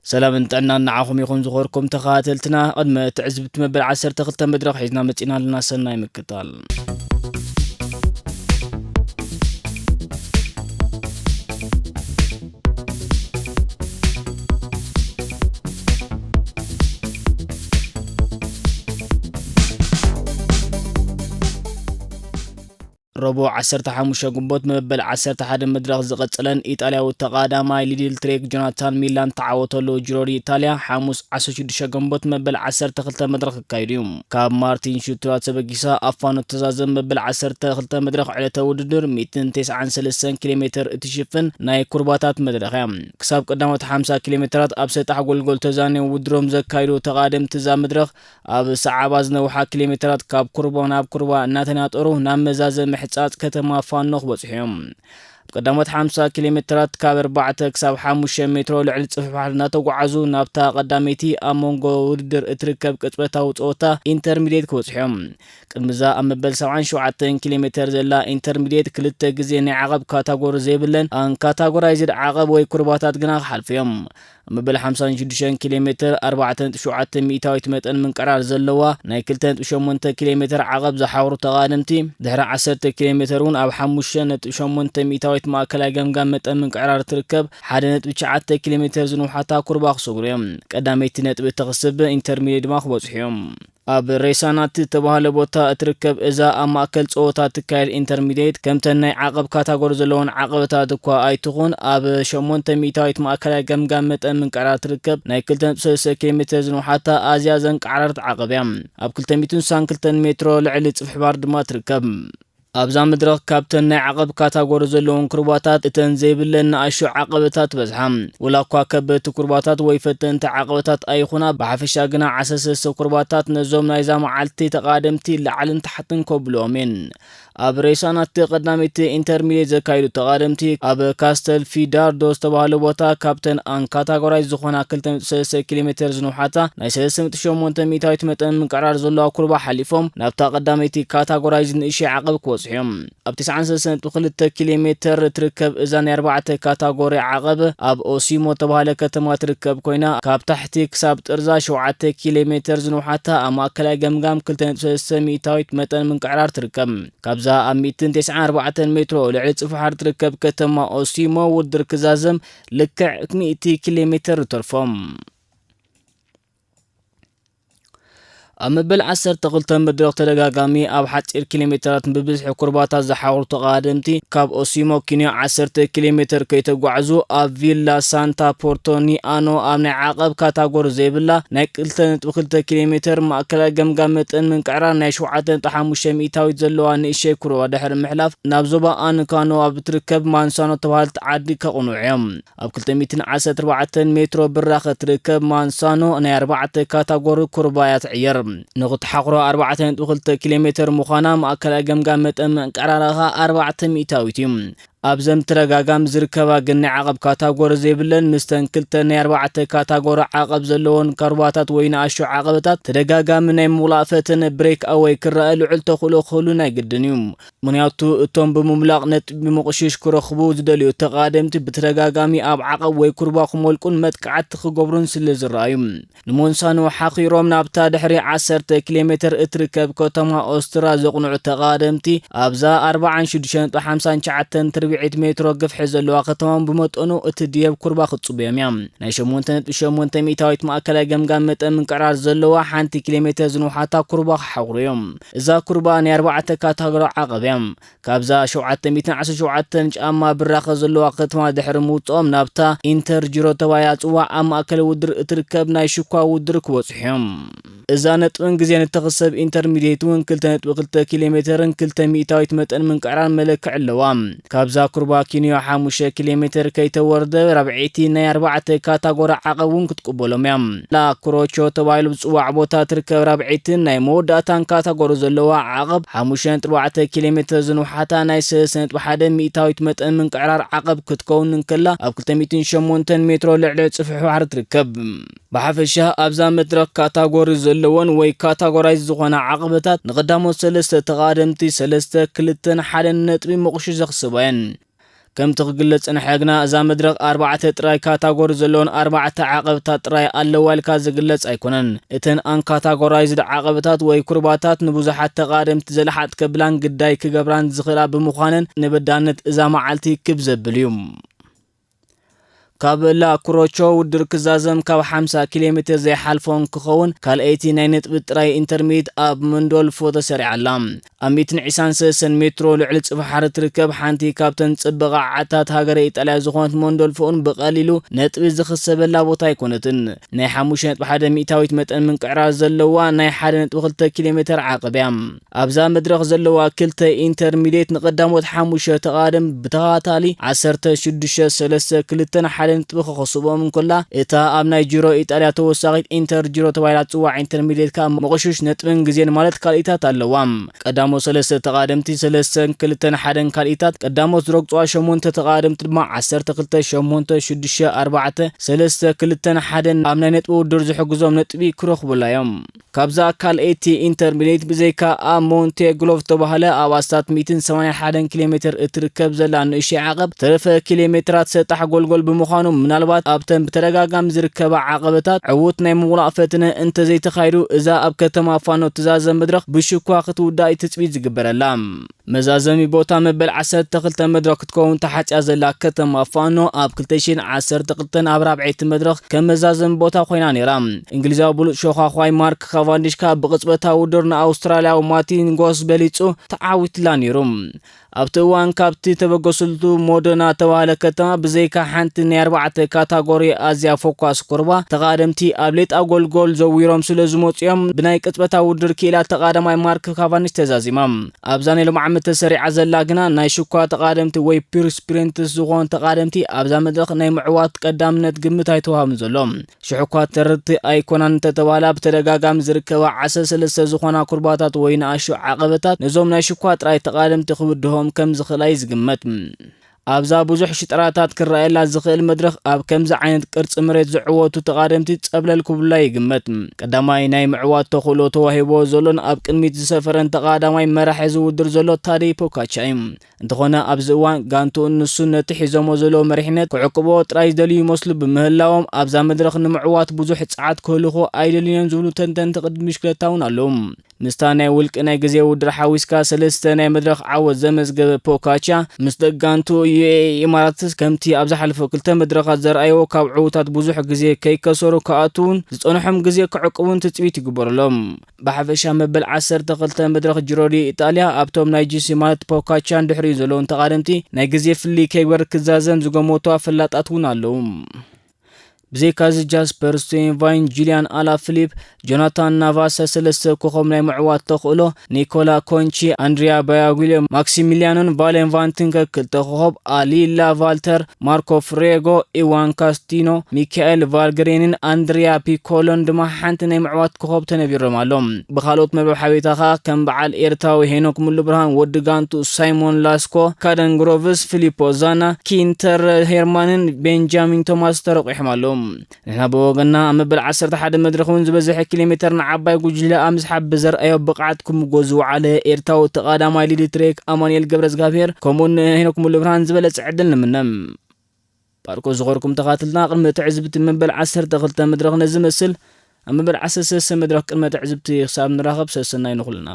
ሰላምን ጥዕናን ንዓኹም ይኹን፣ ዝኾርኩም ተኸታተልትና። ቅድመ ትዕዝብቲ መበል ዓሰርተ ክልተ መድረኽ ሒዝና መጺና ኣለና። ሰናይ ምክታል። ረቡዕ ዓሰርተ ሓሙሽተ ግንቦት መበል ዓሰርተ ሓደ መድረኽ ዝቐጸለን ኢጣልያዊ ተቓዳማይ ሊድል ትሬክ ጆናታን ሚላን ተዓወተሉ ጂሮ ዲ ኢጣልያ ሓሙስ ዓሰርተ ሽዱሽተ ግንቦት መበል ዓሰርተ ክልተ መድረኽ ክካየድ እዩ። ካብ ማርቲን ሹትራ ተበጊሳ ኣብ ፋኖ ተዛዘም መበል ዓሰርተ ክልተ መድረኽ ዕለተ ውድድር ሚእትን ተስዓን ሰለስተን ኪሎ ሜትር እትሽፍን ናይ ኩርባታት መድረኽ እያ። ክሳብ ቀዳሞት ሓምሳ ኪሎ ሜትራት ኣብ ሰጣሕ ጎልጎል ተዛንዮም ውድድሮም ዘካይዱ ተቓደምቲ እዛ መድረኽ ኣብ ሰዓባ ዝነውሓ ኪሎ ሜትራት ካብ ኩርባ ናብ ኩርባ እናተናጠሩ ናብ መዛዘሚ ሕጻጽ ከተማ ፋኖ ክበጽሑ እዮም። ኣብ ቀዳሞት ሓምሳ ኪሎ ሜትራት ካብ ኣርባዕተ ክሳብ ሓሙሽተ ሜትሮ ልዕሊ ጽፍሒ ባሕሪ እናተጓዓዙ ናብታ ቀዳመይቲ ኣብ መንጎ ውድድር እትርከብ ቅጽበታዊ ጸወታ ኢንተርሚድየት ክበጽሑ እዮም። ቅድሚ እዛ ኣብ መበል ሰብዓን ሸውዓተን ኪሎ ሜትር ዘላ ኢንተርሚድየት ክልተ ግዜ ናይ ዓቐብ ካታጎሪ ዘይብለን ኣን ካታጎራይዝድ ዓቐብ ወይ ኩርባታት ግና ክሓልፉ እዮም። ኣብ መበል ሓምሳን ሽዱሽተን ኪሎ ሜትር ኣርባዕተ ነጥቢ ሸውዓተ ሚእታዊት መጠን ምንቅራር ዘለዋ ናይ ክልተ ነጥቢ ሸሞንተ ኪሎ ሜትር ዓቐብ ዝሓብሩ ተቓደምቲ ድሕሪ ዓሰርተ ኪሎ ሜትር እውን ኣብ ሓሙሽተ ነጥቢ ሸሞንተ ሚእታዊት ማእከላይ ገምጋም መጠን ምንቅራር ትርከብ ሓደ ነጥቢ ትሽዓተ ኪሎ ሜትር ዝንውሓታ ኩርባ ክሰግሩ እዮም። ቀዳመይቲ ነጥቢ እተኽስብ ኢንተርሚድየት ድማ ክበጽሑ እዮም። ኣብ ሬሳናት እተባህለ ቦታ እትርከብ እዛ ኣብ ማእከል ጸወታ እትካየድ ኢንተርሚድየት፣ ከምተን ናይ ዓቐብ ካታጎሪ ዘለወን ዓቐብታት እኳ ኣይትኹን፣ ኣብ ሸሞንተ ሚእታዊት ማእከላይ ገምጋም መጠን ምንቅዕራር ትርከብ ናይ ክልተ ነጥቢ ሰለስተ ኪሎ ሜትር ዝንውሓታ ኣዝያ ዘንቃዕረረት ዓቐብ እያ። ኣብ ክልተ ሚእትን ስሳን ክልተን ሜትሮ ልዕሊ ጽፍሒ ባሕሪ ድማ ትርከብ። ኣብዛ መድረኽ ካብተን ናይ ዓቐብ ካታጎሪ ዘለወን ኩርባታት እተን ዘይብለን ንኣሽቱ ዓቐብታት ትበዝሓ። ወላ እኳ ከበድቲ ኩርባታት ወይ ፈተንቲ ዓቐብታት ኣይኹና፣ ብሓፈሻ ግና ዓሰርተ ሰለስተ ኩርባታት ነዞም ናይዛ መዓልቲ ተቓደምቲ ላዕልን ታሕትን ከብልዎም እየን። ኣብ ሬሳ ናቲ ቀዳመይቲ ኢንተርሚድየት ዘካይዱ ተቓደምቲ ኣብ ካስተል ፊዳርዶ ዝተባህለ ቦታ ካብተን ኣንካታጎራይዝ ዝኾና ክልተ ነጥቢ ሰለስተ ኪሎ ሜትር ዝንውሓታ ናይ ሰለስተ ነጥቢ ሸሞንተ ሚእታዊት መጠን ምንቅዕራር ዘለዋ ኩርባ ሓሊፎም ናብታ ቀዳመይቲ ካታጎራይዝ ንእሽተይ ዓቐብ ክበጽሑ እዮም። ኣብ ተስዓን ሰለስተን ነጥቢ ክልተ ኪሎ ሜትር እትርከብ እዛ ናይ ኣርባዕተ ካታጎሪ ዓቐብ ኣብ ኦሲሞ እተባህለ ከተማ ትርከብ ኮይና፣ ካብ ታሕቲ ክሳብ ጥርዛ ሸውዓተ ኪሎ ሜትር ዝንውሓታ ኣብ ማእከላይ ገምጋም ክልተ ነጥቢ ሰለስተ ሚእታዊት መጠን ምንቅዕራር ትርከብ። ካብዛ ኣብ ሚእትን ተስዓን ኣርባዕተን ሜትሮ ልዕሊ ጽፍሒ ባሕሪ ትርከብ ከተማ ኦሲሞ ውድድር ክዛዘም ልክዕ ሚእቲ ኪሎ ሜትር ይተርፎ። ኣብ መበል ዓሰርተ ክልተ መድረኽ ተደጋጋሚ ኣብ ሓጺር ኪሎ ሜትራት ብብዝሒ ኩርባታት ዝሓብሩ ተቓደምቲ፣ ካብ ኦሲሞ ኪንዮ ዓሰርተ ኪሎ ሜትር ከይተጓዕዙ፣ ኣብ ቪላ ሳንታ ፖርቶኒኣኖ ኣብ ናይ ዓቐብ ካታጎሪ ዘይብላ ናይ ክልተ ነጥቢ ክልተ ኪሎ ሜትር ማእከላይ ገምጋም መጠን ምንቅዕራር ናይ ሸውዓተ ነጥቢ ሓሙሽተ ሚእታዊት ዘለዋ ንእሽተይ ኩርባ ድሕሪ ምሕላፍ፣ ናብ ዞባ ኣንካኖ ኣብ እትርከብ ማንሳኖ እተባህለት ዓዲ ከቕንዑ እዮም። ኣብ ክልተ ሚእትን ዓሰርተ ኣርባዕተን ሜትሮ ብራኸ እትርከብ ማንሳኖ ናይ ኣርባዕተ ካታጎሪ ኩርባ እያ ትዕየር። ንኽትሓኹሮ ኣርባዕተ ነጥቢ ክልተ ኪሎ ሜትር ምዃና፣ ማእከላይ ገምጋም መጠን ምንቅዕራራ ኸኣ ኣርባዕተ ሚእታዊት እዩ። ኣብዘን ብተደጋጋሚ ዝርከባ ግን ናይ ዓቐብ ካታጎሪ ዘይብለን፣ ምስተን ክልተ ናይ ኣርባዕተ ካታጎሪ ዓቐብ ዘለወን ኩርባታት ወይ ንኣሽቱ ዓቐብታት ተደጋጋሚ ናይ ምውላእ ፈተነ ብሬክ ኣወይ ክረኣ ልዑል ተኽእሎ ክህሉ ናይ ግድን እዩ። ምኽንያቱ እቶም ብምምላቕ ነጥቢ ምቕሽሽ ክረኽቡ ዝደልዩ ተቓደምቲ ብተደጋጋሚ ኣብ ዓቐብ ወይ ኩርባ ክሞልቁን መጥቃዕቲ ክገብሩን ስለ ዝረኣዩ፣ ንሞንሳኖ ሓኺሮም ናብታ ድሕሪ ዓሰርተ ኪሎ ሜትር እትርከብ ከተማ ኦስትራ ዘቕንዑ ተቓደምቲ፣ ኣብዛ ኣርብዓን ሽዱሽተ ነጥቢ ሓምሳን ትሽዓተን ትርብዒት ሜትሮ ግፍሒ ዘለዋ ከተማ ብመጠኑ እቲ ድየብ ኩርባ ክትጽበዮም እያ። ናይ ሸሞንተ ነጥቢ ሸሞንተ ሚእታዊት ማእከላይ ገምጋም መጠን ምንቅዕራር ዘለዋ ሓንቲ ኪሎ ሜትር ዝንውሓታ ኩርባ ክሓኽሩ እዮም። እዛ ኩርባ ናይ ኣርባዕተ ካታጎሪ ዓቐብ እያ። ካብዛ ሸውዓተ ሚእትን ዓሰርተ ሸውዓተን ጫማ ብራኸ ዘለዋ ከተማ ድሕሪ ምውጽኦም፣ ናብታ ኢንተር ጂሮ ተባሂላ ትጽዋዕ ኣብ ማእከል ውድድር እትርከብ ናይ ሽኳ ውድድር ክበጽሑ እዮም። እዛ ነጥብን ግዜን እተኽሰብ ኢንተርሚድየት እውን ክልተ ነጥቢ ክልተ ኪሎ ሜትርን ክልተ ሚእታዊት መጠን ምንቅዕራር መለክዒ ኣለዋ። ካብዛ ኩርባ ኪንዮ ሓሙሽተ ኪሎ ሜትር ከይተወርደ ራብዐይቲ ናይ ኣርባዕተ ካታጎሪ ዓቐብ እውን ክትቅበሎም እያ። ላ ክሮቾ ተባሂሉ ዝጽዋዕ ቦታ ትርከብ ራብዐይትን ናይ መወዳእታን ካታጎሪ ዘለዋ ዓቐብ ሓሙሽተ ነጥቢ ኣርባዕተ ኪሎ ሜትር ዝንውሓታ ናይ ሰለስተ ነጥቢ ሓደ ሚእታዊት መጠን ምንቅዕራር ዓቐብ ክትከውን እንከላ፣ ኣብ ክልተ ሚእትን ሸሞንተን ሜትሮ ልዕሊ ጽፍሒ ባሕሪ ትርከብ። ብሓፈሻ ኣብዛ መድረኽ ካታጎሪ ዘለወን ወይ ካታጎራይዝ ዝኾና ዓቐብታት ንቐዳሞት ሰለስተ ተቓደምቲ ሰለስተ፣ ክልተን ሓደን ነጥቢ ምቕሹ ዘኽስባ እየን። ከምቲ ክግለጽ ዝጸንሐ ግና፣ እዛ መድረኽ ኣርባዕተ ጥራይ ካታጎሪ ዘለዎን ኣርባዕተ ዓቐብታት ጥራይ ኣለዋ ኢልካ ዝግለጽ ኣይኮነን። እተን ኣንካታጎራይዝድ ዓቐብታት ወይ ኩርባታት ንብዙሓት ተቓደምቲ ዘልሓጥ ከብላን ግዳይ ክገብራን ዝኽእላ ብምዃነን፣ ንበዳነት እዛ መዓልቲ ክብ ዘብል እዩ። ካብ ላ ክሮቾ ውድድር ክዛዘም ካብ ሓምሳ ኪሎ ሜትር ዘይሓልፎ እንክኸውን፣ ካልኣይቲ ናይ ነጥቢ ጥራይ ኢንተርሚዲየት ኣብ መንዶልፎ ተሰሪዓ ኣላ። ኣብ ሚእትን ዕስራን ሰለስተን ሜትሮ ልዕሊ ጽፍሓ ትርከብ ሓንቲ ካብተን ጽበቓዓታት ሃገረ ኢጣልያ ዝኾነት መንዶልፎ እውን ብቐሊሉ ነጥቢ ዝኽሰበላ ቦታ ኣይኮነትን። ናይ ሓሙሽተ ነጥቢ ሓደ ሚእታዊት መጠን ምንቅዕራር ዘለዋ ናይ ሓደ ነጥቢ ክልተ ኪሎ ሜትር ዓቐብ እያ። ኣብዛ መድረኽ ዘለዋ ክልተ ኢንተርሚዲየት ንቀዳሞት ሓሙሽተ ተቓደም ብተኸታታሊ ዓሰርተ ሽዱሽተ ሰለስተ ክልተን ሓደ ነጥቢ ክኸስቦም እንከላ፣ እታ ኣብ ናይ ጂሮ ኢጣልያ ተወሳኺት ኢንተር ጂሮ ተባሂላ ትጽዋዕ ኢንተርሚዲየት ከኣ መቑሽሽ ነጥብን ግዜን ማለት ካልኢታት ኣለዋ። ቀዳሞት ሰለስተ ተቓደምቲ ሰለስተን ክልተን ሓደን ካልኢታት፣ ቀዳሞት ዝረግጽዋ ሸሞንተ ተቓደምቲ ድማ ዓሰርተ ክልተ ሸሞንተ ሽዱሽተ ኣርባዕተ ሰለስተ ክልተን ሓደን ኣብ ናይ ነጥቢ ውድድር ዝሕግዞም ነጥቢ ክረኽቡላ እዮም። ካብዛ ካልኣይቲ ኢንተርሚዲየት ብዘይካ ኣብ ሞንቴ ግሎቭ ዝተባህለ ኣብ ኣስታት ሚእትን ሰማንያን ሓደን ኪሎ ሜትር እትርከብ ዘላ ንእሽተይ ዓቐብ፣ ተረፈ ኪሎ ሜትራት ሰጣሕ ጎልጎል ብምዃኑ፣ ምናልባት ኣብተን ብተደጋጋሚ ዝርከባ ዓቐበታት ዕዉት ናይ ምውላቕ ፈተነ እንተዘይተኻይዱ፣ እዛ ኣብ ከተማ ፋኖ ትዛዘም መድረኽ ብሽኳ ክትውዳእ እዩ ትጽቢት ዝግበረላ። መዛዘሚ ቦታ መበል ዓሰርተ ክልተ መድረኽ ክትከውን ተሓጽያ ዘላ ከተማ ፋኖ፣ ኣብ ክልተ ሽሕን ዓሰርተ ክልተን ኣብ ራብዐይቲ መድረኽ ከም መዛዘሚ ቦታ ኮይና ነይራ። እንግሊዛዊ ብሉጽ ሸዃዃይ ማርክ ካቫንዲሽ ከኣ ብቕጽበታዊ ውድድር ንኣውስትራልያዊ ማርቲን ጎስ በሊጹ ተዓዊትላ ነይሩ። ኣብቲ እዋን ካብቲ ተበገሱሉ ሞደና ተባህለ ከተማ ብዘይካ ሓንቲ ናይ ኣርባዕተ ካታጎሪ ኣዝያ ፎኳስ ኩርባ ተቓደምቲ ኣብ ሌጣ ጎልጎል ዘዊሮም ስለ ዝመጹ እዮም ብናይ ቅጽበታዊ ውድድር ክኢላ ተቓዳማይ ማርክ ካቫንዲሽ ተዛዚማ። ኣብዛ ናይ ሎሚ ዓመት ተሰሪዓ ዘላ ግና ናይ ሽኳ ተቓደምቲ ወይ ፒር ስፕሪንትስ ዝኾኑ ተቓደምቲ ኣብዛ መድረኽ ናይ ምዕዋት ቀዳምነት ግምት ኣይተዋህብን ዘሎ። ሽሕ እኳ ተረርቲ ኣይኮናን እንተተባህላ፣ ብተደጋጋሚ ዝርከባ ዓሰርተ ሰለስተ ዝኾና ኩርባታት ወይ ንኣሽቱ ዓቐበታት ነዞም ናይ ሽኳ ጥራይ ተቓደምቲ ክብድሆም ከም ዝኽእላ እዩ ዝግመት። ኣብዛ ብዙሕ ሽጥራታት ክረኣየላ ዝኽእል መድረኽ፣ ኣብ ከምዚ ዓይነት ቅርጺ መሬት ዝዕወቱ ተቓደምቲ ጸብለል ክብሉላ ይግመት። ቀዳማይ ናይ ምዕዋት ተኽእሎ ተዋሂብዎ ዘሎን ኣብ ቅድሚት ዝሰፈረን ተቓዳማይ መራሒ ዝውድር ዘሎ ታደይ ፖካቻ እዩ። እንተኾነ ኣብዚ እዋን ጋንትኡን ንሱን ነቲ ሒዞሞ ዘለዉ መሪሕነት ክዕቅብዎ ጥራይ ዝደልዩ ይመስሉ ብምህላዎም፣ ኣብዛ መድረኽ ንምዕዋት ብዙሕ ጸዓት ክህልኹ ኣይደልዩን እዮም ዝብሉ ተንተንቲ ቅድድም ብሽክለታ እውን ኣለዉ። ምስታ ናይ ውልቂ ናይ ግዜ ውድድር ሓዊስካ ሰለስተ ናይ መድረኽ ዓወት ዘመዝገበ ፖካቻ፣ ምስ ደቂ ጋንትኡ ዩኤኢ ኢማራትስ ከምቲ ኣብ ዝሓለፈ ክልተ መድረኻት ዘርኣይዎ ካብ ዕዉታት ብዙሕ ግዜ ከይከሰሩ ክኣትዉን ዝጸንሖም ግዜ ክዕቅቡን ትጽቢት ይግበረሎም። ብሓፈሻ መበል ዓሰርተ ክልተ መድረኽ ጂሮ ዲ ኢጣልያ ኣብቶም ናይ ጂሲ ማለት ፖካቻን ድሕሪኡ ዘለውን ተቓደምቲ ናይ ግዜ ፍልልይ ከይግበር ክዛዘም ዝገመቱ ኣፈላጣት እውን ኣለዉ። ብዘይካዚ ጃስፐር ስቴንቫይን፣ ጁልያን ኣላ ፊሊፕ፣ ጆናታን ናቫስ ሰለስተ ኮኸብ ናይ ምዕዋት ተኽእሎ፣ ኒኮላ ኮንቺ፣ ኣንድሪያ ባያጉልዮ፣ ማክሲሚሊያኖን ቫሌን ቫንትን ከክልተ ኮኸብ፣ ኣሊላ ቫልተር፣ ማርኮ ፍሬጎ፣ ኢዋን ካስቲኖ፣ ሚካኤል ቫልገሬንን ኣንድሪያ ፒኮሎን ድማ ሓንቲ ናይ ምዕዋት ኮኸብ ተነቢሮም ኣሎ። ብኻልኦት መርበብ ሓበሬታ ኸኣ ከም በዓል ኤርትራዊ ሄኖክ ሙሉ ብርሃን፣ ወዲ ጋንቱ ሳይሞን ላስኮ፣ ካደን ግሮቭስ፣ ፊሊፖ ዛና፣ ኪንተር ሄርማንን ቤንጃሚን ቶማስ ተረቂሖም ኣለዉ። ንሕና ብወገንና ኣብ መበል ዓሰርተ ሓደ መድረኽ እውን ዝበዝሐ ኪሎ ሜተር ንዓባይ ጉጅለ ኣብ ምስሓብ ብዘርኣዮ ብቕዓት ክምጎ ዝወዓለ ኤርትራዊ ተቓዳማይ ሊድ ትሬክ ኣማኑኤል ገብረዝጋብሄር ከምኡውን ንሄኖክ ሙሉ ብርሃን ዝበለጸ ዕድል ንምነ። ባርኮ ዝኸርኩም ተኻትልና ቅድሚ ትዕዝብቲ መበል ዓሰርተ ክልተ መድረኽ ነዚ መስል ኣብ መበል ዓሰርተ ሰለስተ መድረኽ ቅድመ ትዕዝብቲ ክሳብ ንራኸብ ሰሰናይ ንኹልና።